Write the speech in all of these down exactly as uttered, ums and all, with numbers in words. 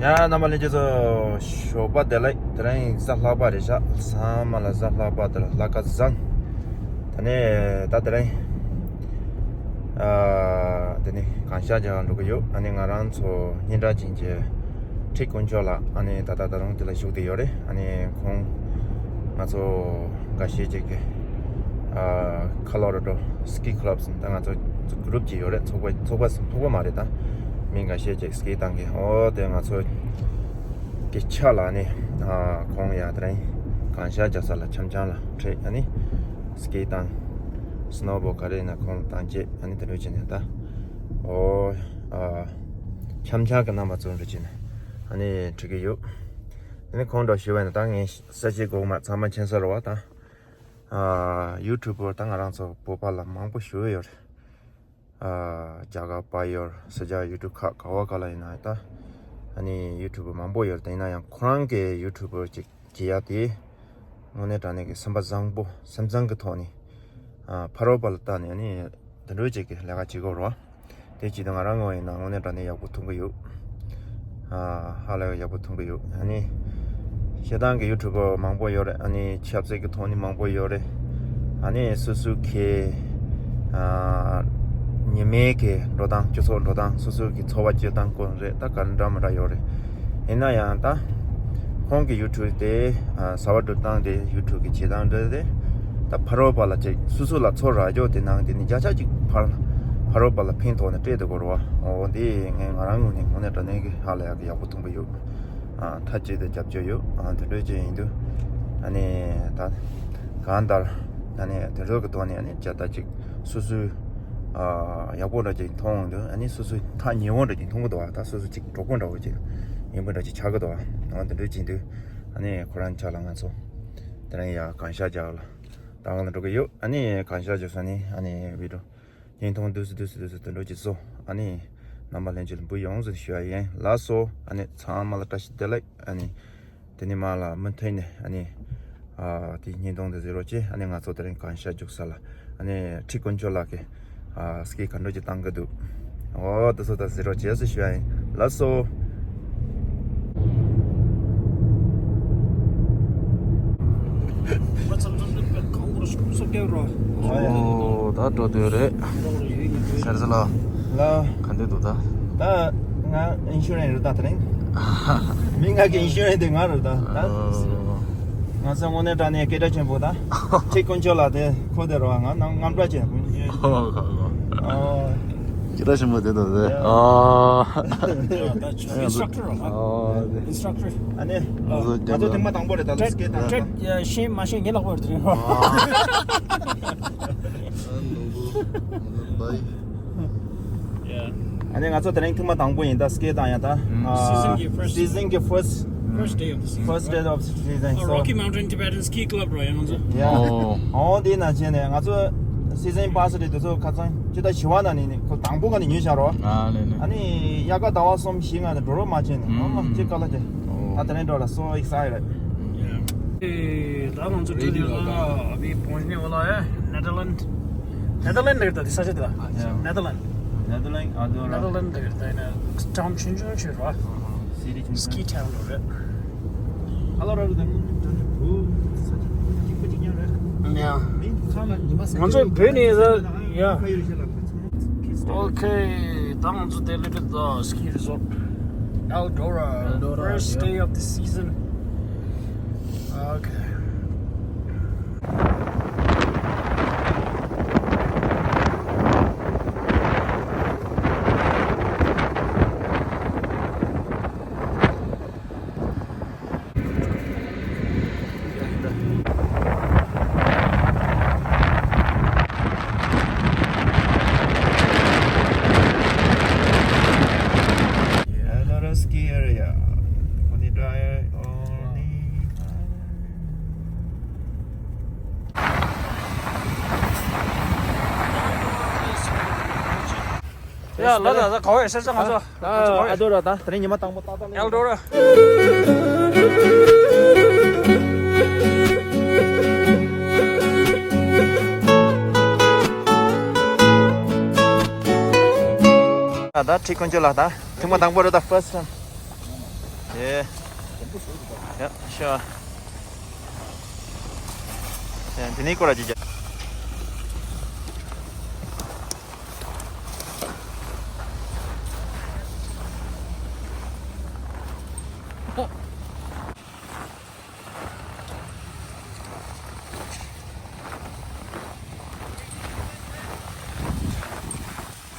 ཡ། རྣམ་པ་ལྷན་རྒྱས་ཚོ། ཞོགས་པ་བདེ་ལེགས། དེ་རིང་གཟའ་ལྷག་པ་རེད་ཤག་ཚང་མ་ལ་གཟའ་ལྷག་པ་དང་ལྷག་དཀར་བཟང་། ད་ནས་ད་དེ་རིང་ཨ། དེ་ནས་གངས་ཤར་རྒྱག་འགྲོ་གི་ཡོད། ཨ་ནི་ང་རང་ཚོ་སྙན་གྲགས་ཅན་གྱི་ཁྲི་དཀོན་མཆོག་ལགས། ཨ་ནི་ད་ལྟ་ད་རུང་དེ་ལ་བཞུགས་བསྡད་ཡོད་རེད། ཨ་ནི་ཁོང་ང་ཚོ་འགའ་ཤས་ཅིག་གི་ཨ། ཁ་ལོ་ར་ཌོ་སི་ཀི་ཀི་ལབ་ཟེར། ད་ང་ཚོ་གུ་རུབ་ཅིག་ཡོད་རེད། ཚོགས་པ་ཚོགས་པ་ཚོགས་པ་མ་རེད། ད་མི་འགའ་ཤས་ཅིག་སི་ཀི་བཏང་གི། ཨོ་དེ་ང་ཚོ་གི་ཆ་ལ་ནི་ཨ། ཁོང་ཡ་དེ་རིང་གངས་ཤར་རྒྱག་ས་ལ་འཆམ་འཆམ་ལ་འཕྲད། ཨ་ནི་སི་ཀི་བཏང་། སི་ནོ་བོ་ག་རེ་ན་ཁོང་ལ་བཏང་བྱས། ཨ་ནི་དེ་འདྲ་བྱས་ནས་ད་ཨོ་ཨ། འཆམ་འཆམ་གི་རྣམ་པ་ཚོ་འདྲ་བྱས་ནས་ཨ་ནི་འཁྲིད་ཀྱི་ཡོད། ཨ་ནི་ཁོང་འདྲ་ཞུ་བ་ཡིན་ན་ད་ངས་ས་ཆའི་སྒོ་མ་ཚང་མ་མཁྱེན་ས་རེད་བ། ད་ཨ། ཡུ་ཊུབ་པར་ད་ང་རང་ཚོ་བོད་པ་ལ་མང་པོ་ཞེ་པོ་ཡོད་རེད། ཨ། རྒྱ་གར་པ་ཡོད། ས་ཆ་ཡུ་ཊུབ་ཁག་ག་བ་ག་ལ་ཡིན་ན་ད་ཨ་ནི་ཡུ་ཊུབ་པར་མང་པོ་ཡོད་རེད། ད་ཡིན་ན་ཡང་ཁོ་རང་གི་ཡུ་ཊུབ་པར་ཅིག་བྱེད་ཡ་དེ་དངོས་གནས་དྲང་གནས་ཀྱི་སེམས་པ་བཟང་པོ་སེམས་བཟང་གི་ཐོག་ནས་ཨ། ཕ་རོལ་པ་ལ་བལྟས་ནས་ཨ་ནི་དེ་འདྲ་ཅིག་གི་ལས་ཀ་བྱེད་དགོས་རེད་བ། དེ་བྱེད་དུས་ང་རང་ངོས་ཡིན་ན་དངོས་གནས་དྲང་གནས་ཡག་པོ་མཐོང་གི་ཡོད། ཨ། ཧ་ལས་ཡག་པོ་མཐོང་གི་ཡོད། ཨ་ནི་ཤེས་ལྡན་གྱི་ཡུ་ཊུབ་པར་མང་པོ་ཡོད་རེད། ཨ་ནི་ཆབ་སྲིད་ཀྱི་ཐོག་ནས་མང་པོ་ཡོད་རེད། ཨ་ནི་སོ་སོ་གི་ཨ། ཉི་མའི་གི་འགྲོ་སྟངས་སྤྱི་ཚོགས་འགྲོ་སྟངས་སོ་སོ་གི་འཚོ་བ་སྐྱེལ་སྟངས་སྐོར་རེད། ད་ག་འདྲ་མི་འདྲ་ཡོད་རེད། ཡིན་ན་ཡང་ད་ཁོང་གི་ཡུ་ཊུབ་དེ་ཨ། གསར་པ་སྒྲུབ་སྟངས་དེ་ཡུ་ཊུབ་གི་བྱེད་སྟངས་འདྲ་དེ་ད་ཕ་རོལ་པ་ལ་ཅིག་སོ་སོ་ལ་ཚོར་རག་རྒྱུ་དེ་ནང་དེ་ནི་བརྒྱ་ཆ་གཅིག་ཕར་ཕ་རོལ་པ་ལ་ཕན་ཐོགས་ནས་སྤྲད་དེ་དགོས་རེད་བ། འོ་འདི་ངས་ང་རང་ངོས་ནས་དངོས་གནས་དྲང་གནས་ཀྱི་ཧ་ལས་ཡག་གི་ཡག་པོ་མཐོང་གི་ཡོད། ཨ། མཐའ་གཅིག་ཏུ་རྒྱབ་སྐྱོར་ཡོད། ཨ། དེ་འདྲ་ཅིག་ཡིན་དུས་ཨ་ནི་ད་གང་ལྟར་ཨ་ནི་དེ་འདྲ་གི་ཐོག་ནས་ཨ་ནི་བྱ་ལྟ་ཅིག་སོ་སོའི་ཨ། ཡག་པོ་འདྲ་ཅིག་མཐོང་འོང་དུས་ཨ་ནི་སོ་སོའི་ཐག་ཉེ་བོ་འདྲ་ཅིག་མཐོང་གི་འདུག་ཨ། ད་སོ་སོ་ཅིག་གྲོགས་པོ་འདྲ་བོ་ཅིག་ཡིན་པ་འདྲ་ཅིག་ཆགས་ཀྱི་འདུག་ཨ། འོ་དེ་འདྲ་ཅིག་ཡིན་དུས་ཨ་ནི་ཁོ་རང་ཆ་ལ་ང་ཚོ་དེ་རིང་ཡ་གངས་ཤར་རྒྱག་ལ་ད་གང་ལ་འགྲོ་གི་ཡོད། ཨ་ནི་གངས་ཤར་རྒྱག་ས་ནི་ཨ་ནི་བི་ཌིའོ་བརྙན་ཐུང་དུས་སུ་དུས་སུ་དུས་སུ་དེ་འདྲ་ཅིག་བཟོ། ཨ་ནི་རྣམ་པ་ལྷན་རྒྱས་ལ་འབུལ་ཡོང་ཟེར་ཞུ་ཡ་ཡིན། ལགས་སོ། ཨ་ནི་ཚང་མ་ལ་བཀྲ་ཤིས་བདེ་ལེགས། ཨ་ནི་དེ་ནས་མར་ལ་མུ་མཐུད་ནས་ཨ་ནི་ཨ་དེ་བརྙན་ཐུང་དེ་གཟིགས་རོགས་བྱེད། ཨ་ནི་ང་ཚོ་དེ་རིང་གངས་ཤར་རྒྱུག་ས་ལ་ཨ་ནི་ཁྲི་དཀོན་མཆོག་ལགས་ཀྱིས་ཨ་སི་ཀི་ག་འདྲ་ཅིག་བཏང་གི་འདུག་འོ་དེ་ཚོ་ད་གཟིགས་རོགས་བྱེད་ཟེར་ཞུ་ཡ་ཡིན། ལགས་སོ། ཨོ་ད་འགྲོ་འདོད་རེད། ཤར་ཟི་ལ། ལ། ག་འདྲ་འདུག་ད། ད་ང་ཨིན་ཤུ་རན་རེད་ད། དེ་རིང་མི་ང་གི་ཨིན་ཤུ་རན་དེ་ང་རེད་ད། ད་ཨོ། ང་ཚོ་དངོས་གནས་དྲང་གནས་སྐད་གྲགས་ཆེན་པོ་ད་ཁྲི་དཀོན་མཆོག་ལགས་དེ་ཁོ་དེ་རེད་བ། ང་ནང་རྔམ་སྐྲག་བྱས། ཨོ་ཁ་ཁ། ཨོ། སྐད་གྲགས་ཆེན་པོ་དེ་འདུག་ཟེར། ཨོ། ཨིན་སི་ཊག་ཊར་རེད་བ། ཨོ། ཨིན་སི་ཊག་ཊར། ཨ་ནི་ང་ཚོ་ཐེངས་མ་དང་པོ་རེད་ད། སི་ཀེ་ཊི་བཏང་། ཤེས་མ་ཤེས་ངའི་ལག་པར་དེ་རེད། ཨ་ནི་ང་ཚོ་དེ་རིང་ཐེངས་མ་དང་པོ་ཡིན་ད། སི་ཀེ་ཊི་བཏང་ཡ་ད། སི་ཛན་གྱི་ཕར་སི་ཊི། སི་ཛན་གྱི་ཕར་སི་ཊི། First day of the season. First day of the season. So Rocky Mountain Tibetan Ski Club རོ་ཡང་ང་ཚོ། ཡ། ཨོ། ཨོ་དེ་ན་བྱས་ནས་ང་ཚོ་སི་ཛན་པ་སི་དེ་ཚོ་ཁ་ཚང་ཅི་ད་བཞི་པ་ན་ནི་ཁོ་དང་པོ་ག་ནས་ཉོས་བཞག་རོ། ཨ་ལེ་ལེ། ཨ་ནི་དབྱར་ཁ་ཟླ་བ་གསུམ་བཞི་ལྔ་ནས་འགྲོ་རོགས་མ་བྱས་ནས་ཨ་མ་ཅི་ཀ་ལ་དེ། ཨོ། ད་དེ་རིང་འགྲོ་ལ་སོ་ཨེག་སའི་ཊེཌ། ཡ། ཨེ་ད་ང་ཚོ་འགྲོ་དུས་ལ་ཨ་བི་པོང་ནི་འོ་ལ་ཡ་ནེ་དར་ལན་ཌི། ནེ་དར་ལན་ཌི་རེད་ད། དེ་ས་ཆ་དེ་ལ་ནེ་དར་ལན་ཌི། ནེ་དར་ལན་ཌི་ཨ་དོ་ར། ནེ་དར་ལན་ཌི་རེད་ད། ཡིན་ན་ཊའུན་ཆུང་ཆུང་ཆེ་ར། སི་ཊི་ཆུང་ཆུང་། སི་ཀི་ཊའུན་རེད། ཨ་ལ་ར་རུ་དང་ས་ཆ་བོ་ས་ཆ་གཅིག་པ་གཅིག་རྐྱང་རེད། ཡ། མི་ཚང་མ་ཉི་མ་ས་ང་ཚོ་བོད་ནས་ཡ། ཁ་ཡོད་ཤེས་ལ། Okay, ད་ང་ཚོ་དེ་ལི་ཊལ་ད་སི་ཀི་རི་ཟོཊ། Eldora. Eldora, first day of the season. Okay. Another ski area. Pony Drive only. ཡ་ལ་ད་ད་ག་བ་ཡ་ཤར་ས་ང་ཚོ། ཨ་ཨ་དོ་ར་ད་དེ་རིང་ཉི་མ་དང་པོ་ཏག་ཏག་ལ། ཨེལ་དོ་ར། ད་ད་ཁྲི་དཀོན་མཆོག་ལགས་ད་ཐེངས་མ་དང་པོ་རེད་ད། ཕར་སི་ཊི་ཊའིམ། ཨེ། ཡ་ཤ། ཡ་འདི་ནི་སྐོར་ར་ཅིག་རྒྱབ།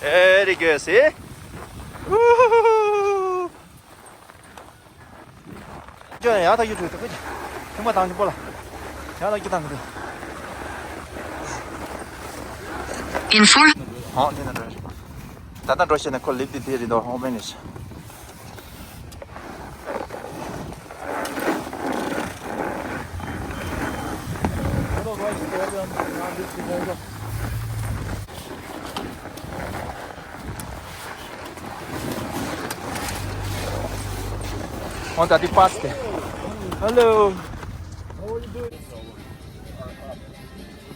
Very good, see? Woohoo! ཅོ་ཡ་ཐག་ཡུ་ཐུ་ཐུ་ཁུ་ཅི། ཐེངས་མ་བཏང་གི་པོ་ལ། ཡ་ཐག་ཡུ་བཏང་གི་འདུག་ཧོ་དེ་ན་འགྲོ། ད་ལྟ་འགྲོ་ཤེས་ན་ཁོ་ལིབ་དེ་དེ་རེད་དོ་ཧོ་མེ་ནི་ཤ། ཨོ་ད་དེ་པཱས་ཏེ། Hello. How are you doing?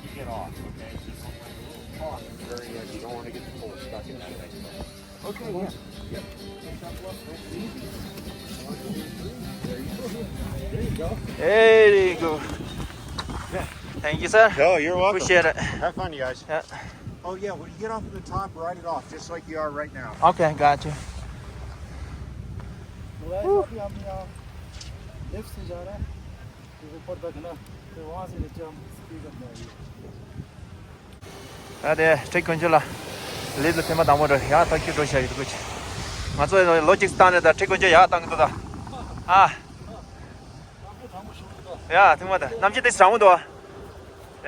You get off, okay? So you don't want to get the cold. Very, uh, you don't want to get the cold stuck in that thing. Okay, yeah. Yep. There you go. There you go. Yeah. Thank you, sir. Oh, you're welcome. Appreciate it. Have fun, you guys. Yeah. Oh, yeah, when you get off of the top, ride it off, just like you are right now. Okay, got you. Woo. Left से जा रहा है। ऊपर तक है ना, तो वहाँ से नीचे हम स्पीड अपना। ཨ་དེ་ཁྲེ་ཀུན་ཆོ་ལ། ལིབ་ལ་ཐེངས་མ་དང་པོ་འགྲོ་ཡག་ཐག་ཆོད་འགྲོ་བྱ་ཡི་འདུག་ང་ཚོ་ལོ་གཅིག་བཏང་ནས་ད་ཁྲེ་ཀུན་ཆོ་ཡག་བཏང་གི་འདུག་ད། ཨ། ཡ་ཐེངས་མ་ད་གནམ་གཤིས་དེ་གྲང་མོ་འདུག་ཡ།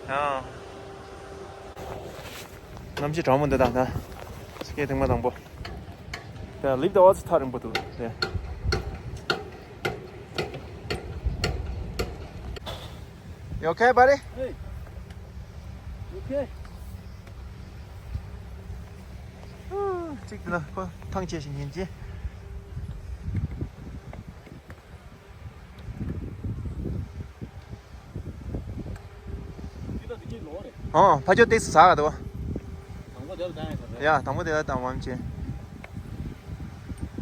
ཡ། གནམ་གཤིས་གྲང་མོ་འདུག་ད་ད། སྐད་ཐེངས་མ་དང་པོ། ད་ལིབ་ད་བ་ཚོ་ཐག་རིང་པོ་འདུག་དེ། You okay, buddy? Hey. You okay? གཅིག་དེ་ལ་ཁོ་ཐང་ཆད་ཞིག་ཉན་ཅི། འདི་ལ་འདི་གི་ལོ་རེད། ཨོ་ཕ་ཇོ་ཏེག་སི་ཟ་ག་དོ། དང་པོ་དེ་ལ་བཏང་ཡ་ས་རེད། ཡ་དང་པོ་དེ་ལ་བཏང་བམ་ཆེ།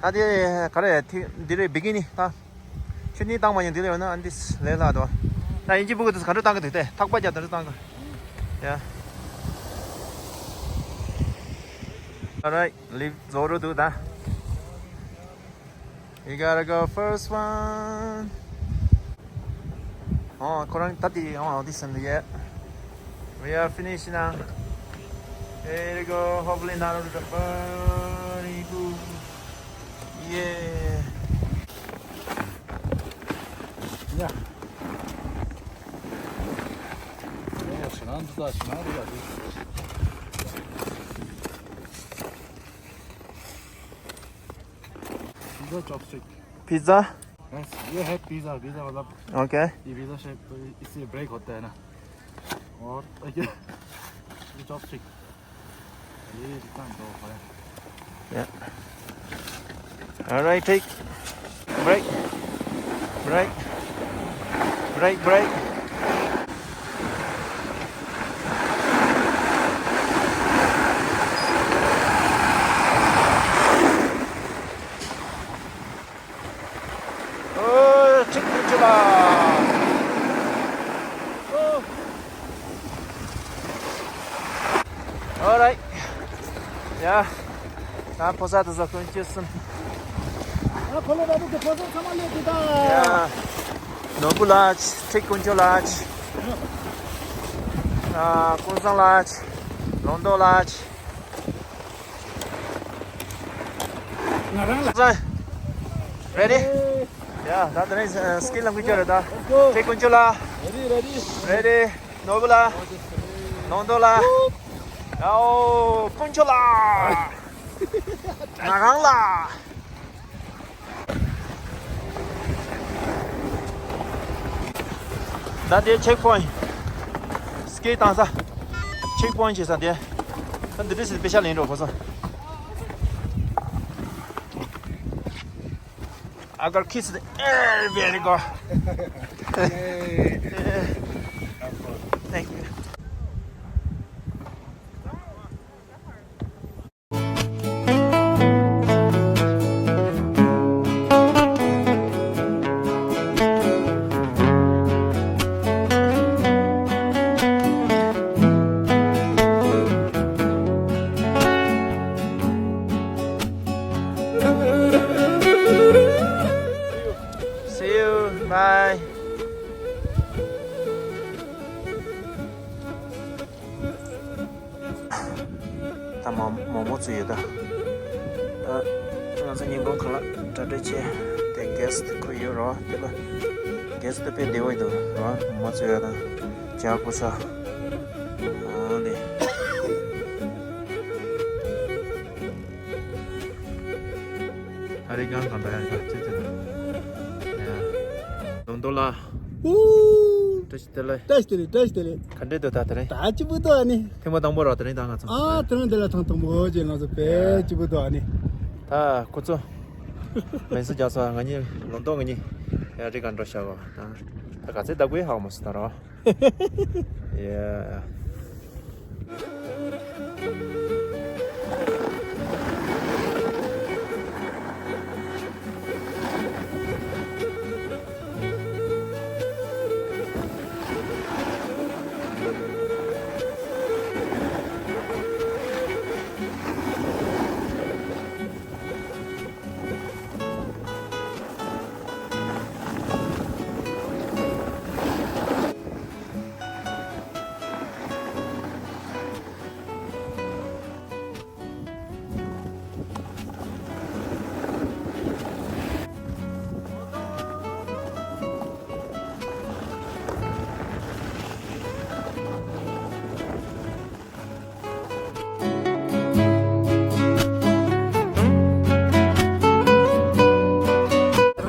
ད་དེ་ག་རེ་ཐི་འདི་རེད་བི་གི་ནི་ད། ཆུ་ནི་བཏང་མ་ཡིན་འདི་ལ་ཡོད་ན་ཨ་འདི་ལས་སླ་དོ། ད་ཡིན་གཅིག་པུ་གི་དུས་ག་འདྲ་བཏང་གི་འདུག་སྟེ་ཐག་པ་རྒྱབ་དེ་འདྲ་བཏང་གི། ཡ། Alright, leave བཟོ་རུ་འདུག་ད། You gotta go first one. Oh, ཁོ་རང་ད་དེ་oh, this one, yeah. We are finished now. Here you go. Hopefully not everybody. Yeah. Yeah. Yeah, ཞེ་ནང་འདི་ད་ཞེ་ནང་རེད་ཡ་འདི། Pizza chopstick. Pizza? Yes, you have pizza, pizza मतलब। Okay. ये pizza shape, इससे break होता है ना। और ये chopstick। ये कितना दो है। Yeah. All right, take break. Break. Break, break. ཨོ། ཁྲིག་ཁྲིག་ཁྲིག་ལ། All right. ཡ། ད་ཕོ་གསར་དེ་ཚོ་ཀུན་སྤྱོད་གསུམ། ཨ་ཕོ་ལོ་ར་དུ་གི་ཕོ་གསར་ཚང་མ་སླེབས་འདུག་ད། ཡ། ནོར་བུ་ལགས། ཁྲིག་ཀུན་སྤྱོད་ལགས། ཨ་ཀུན་བཟང་ལགས། ལོང་རྡོ་ལགས། ང་རང་ལ། Ready? ཡ། ད་དེ་རིང་སྐད་ལམ་གི་སྐྱོ་རེད་ད། ཁྲིག་ཀུན་སྤྱོད་ལགས། Ready, ready. Ready. ནོར་བུ་ལགས། ལོང་རྡོ་ལགས། ཡའོ། ཀུན་སྤྱོད་ལགས། ང་རང་ལགས། ད་དེ་check point། སྐད་བཏང་ས། check point བྱེད་ས་དེ། ད་འདི་འདྲ་ཞིག་པེ་ཤ་ལེན་འགྲོ་གོ་ས། I got kiss the air, very good. Yay. Thank you. ང་ཚོ་ཉིན་གུང་ཁ་ལག་གྲ་སྒྲིག་བྱས་ཏེ་གེ་སི་ཁུར་ཡོད་རོ། དེ་ལ་གེ་སི་དེ་དཔེ་བདེ་བོ་ཡིན་འདུག་རོ། མ་ཚོད་ཡ་དང་ཇ་ཕུ་ས། ཨོ་ལེ། ཨ་རི་གང་གང་འདྲ་ཡང་ཆ་ཆེ་ཆེ། ལོ་འདོ་ལ། ཨུ། བཀྲ་ཤིས་བདེ་ལེགས། བཀྲ་ཤིས་བདེ་ལེགས། བཀྲ་ཤིས་བདེ་ལེགས། ག་འདྲས་འདུག་ད་དེ་རིང་། ད་སྐྱིད་པོ་འདུག་ཨ་ནི། ཐེངས་མ་དང་པོ་རོ་དེ་རིང་ད་ང་ཚོ། ཨ་དེ་རིང་འདི་ལ་ཐེངས་དང་པོ་ཅིག་ང་ཚོ་དཔེ་སྐྱིད་པོ་འདུག་ཨ་ནི། ད་ཁོ་ཚོ་མེ་སི་རྒྱག་ས་ང་གཉིས་ལོ་འདོ་ང་གཉིས་ཡ་རི་གང་འགྲོ་བཞག་གོ། ད་ད་ག་ཚད་ད་དགོས་ཧ་གོ་མ་སོང་ད་རོ། Yeah.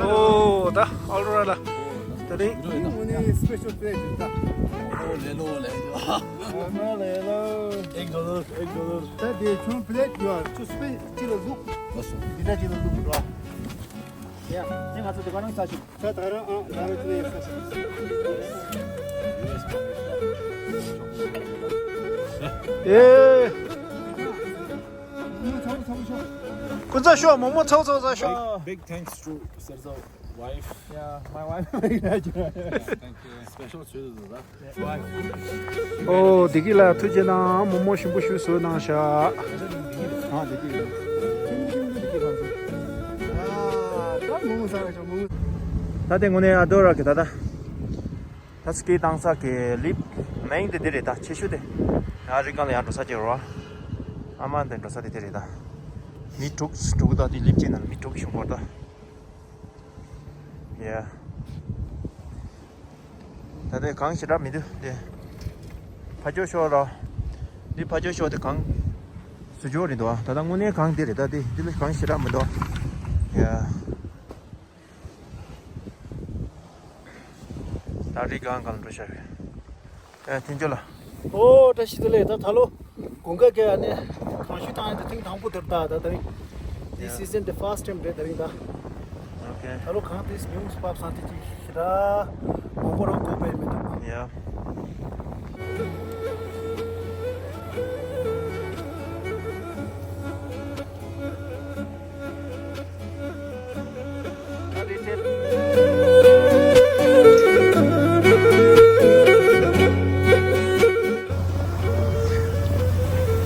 ཨོ་ད་ཨོ་རོ་ར་ལ། ད་རེད། ངའི་ངོས་ནས་སི་པེ་ཤལ་པི་ལེ་ཊི་རེད་ད། ཨོ་ལེ་ལོ་ལེ་ལོ། ཨོ་ལེ་ལོ། ཨེག་ཌོ་ལར་ཨེག་ཌོ་ལར། ད་དེ་ཁྱོད་པི་ལེ་ཊི་ཡོད་ཨ། ཁྱོད་སི་པེ་ཤལ་ཅི་ལ་ལུག་ལགས་སོ། འདི་འདྲ་ཅི་ལ་ལུག་ར། ཡ། དེ་ང་ཚོ་དེ་ག་རང་ས་ཞིག་ད་ད་རང་ཨ་ད་རང་ཅི་ལ་ཡོད་ས་ཞིག་ཨེ། མོག་མོག་ཚ་བོ་ཚ་བོ་ཤོག་ཀུན་རྫོབ་ཤོག་མོག་མོག་ཚ་བོ་ཚ་བོ་ཚ་ཤོག Big, big thanks to Serzo wife. Yeah, my wife. Thank you. Special to the wife. ཨོ་བདེ་སྐྱིད་ལགས་ཐུགས་རྗེ་གནང་། མོག་མོག་ཞིམ་པོ་ཞིག་བཟོས་གནང་ཤག་ཨ་བདེ་སྐྱིད་ཡོད། ད་དེ་དངོས་གནས་ཨ་རྡོ་ར་གི་ད་ལྟ། ད་སི་ཀི་བཏང་ས་གི་ལིབ་མིང་དེ་འདི་རེད་ད། ཆེ་ཤོས་དེ་ཡང་རི་སྒང་ལ་ཡང་འགྲོ་ས་ཅིག་རོ། ཨ་མ་དེ་འགྲོ་ས་དེ་དེ་རེད་ད། མི་དྲུག་དྲུག་ད་དེ་ལིབ་ཅིག་ནང་མི་དྲུག་བཞུགས་གོ་ད། ཡ། ད་དེ་གང་ཞེ་དྲག་མི་འདུག་དེ། ཕ་ཇོ་ཤོག་རོ། འདི་ཕ་ཇོ་ཤོག་དེ་གང་། སུ་ཇོ་རེད་འདུག་ད་ལྟ་དངོས་གནས་གང་དེ་རེད་ད་དེ་འདི་ལ་གང་ཞེ་དྲག་མི་འདུག་ཡ། ད་རི་སྒང་སྒང་འགྲོ་ཤག་རེད། ཨེ་ཐེན་ཅོ་ལ། ཨོ་བཀྲ་ཤིས་བདེ་ལེགས། ད་ད་ལོ་དགུན་ཁ་གི་ཨ་ནི་གངས་ཤུད་བཏང་ཡ་དེ་ཐེངས་དང་པོ་དེར་ད་ད་ད་རིང་། This isn't the first time རེད་ད་རིང་ད། Okay. ད་ལོ་གངས་དེ་ཉུང་སུ་བབས་སང་དེ་ཅིག་ཞེ་དྲག་མང་པོ་རང་ཐུག་པའི་མི་འདུག Yeah.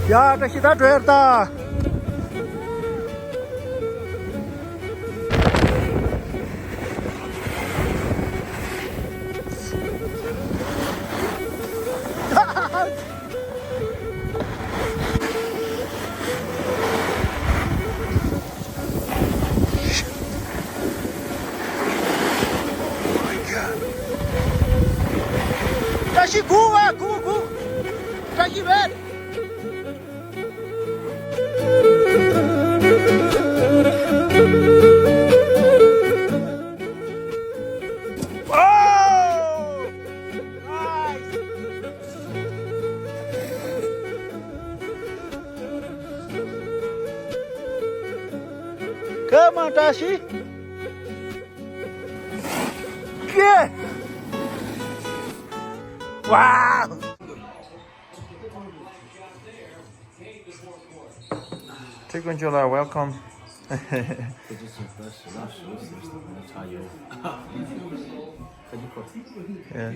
ཡ་བཀྲ་ཤིས་ད་འགྲོ་ཡར་ད། བཀྲ་ཤིས་སྒུག་ཨ་སྒུག་སྒུག་བཀྲ་ཤིས་བེད། Oh! Nice! Come on, Tashi. Yeah. Wow. Take control, welcome. Yeah.